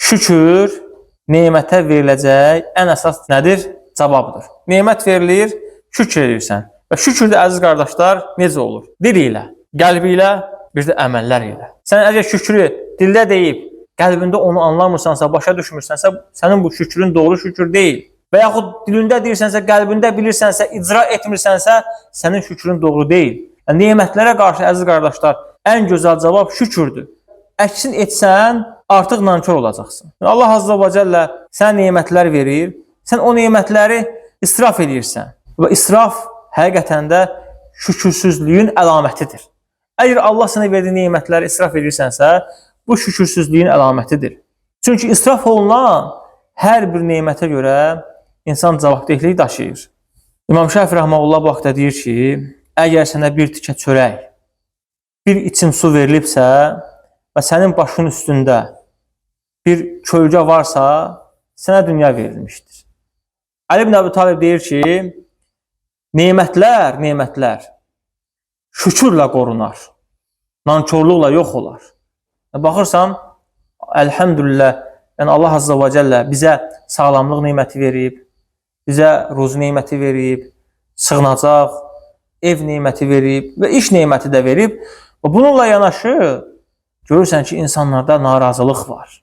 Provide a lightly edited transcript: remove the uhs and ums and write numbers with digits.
Şükür nemətə veriləcək ən əsas nədir? Cavabdır. Nemət verilir, şükür edirsən. Və şükür də əziz qardaşlar necə olur? Dil ilə, qəlbi ilə, bir də əməllər ilə. Sən əgər şükrü dildə deyib, qəlbində onu anlamırsansa, başa düşmürsənsə, sənin bu şükrün doğru şükür deyil. Və yaxud dilində deyirsənsə, qəlbində bilirsənsə, icra etmirsənsə, sənin şükrün doğru deyil. Yəni, nemətlərə qarşı əziz qardaşlar, ən gözəl cavab şükürdür. Əksin etsən, artıq nankor olacaqsan. Yəni, Allah Azza və Cəllə sənə nemətlər verir, sən o nemətləri israf edirsən. Və israf həqiqətən də şükürsüzlüyün əlamətidir. Əgər Allah sənə verdiyi nemətləri israf edirsənsə, bu şükürsüzlüyün əlamətidir. Çünki israf olunan hər bir nemətə görə insan cavabdehlik daşıyır. İmam Şəfi rəhməhullah bu haqda deyir ki, əgər sənə bir tikə çörək, bir içim su verilibsə və sənin başın üstündə bir kölgə varsa, sənə dünya verilmişdir. Ali ibn Əbi Talib deyir ki, nemətlər, nemətlər şükürlə qorunar, nankorluqla yox olar. Baxırsan, əlhəmdülillah, yəni Allah Azza və Cəllə bizə sağlamlıq neməti verib, bizə ruzi neməti verib, sığınacaq, ev neməti verib və iş neməti də verib. Və bununla yanaşı görürsən ki, insanlarda narazılıq var.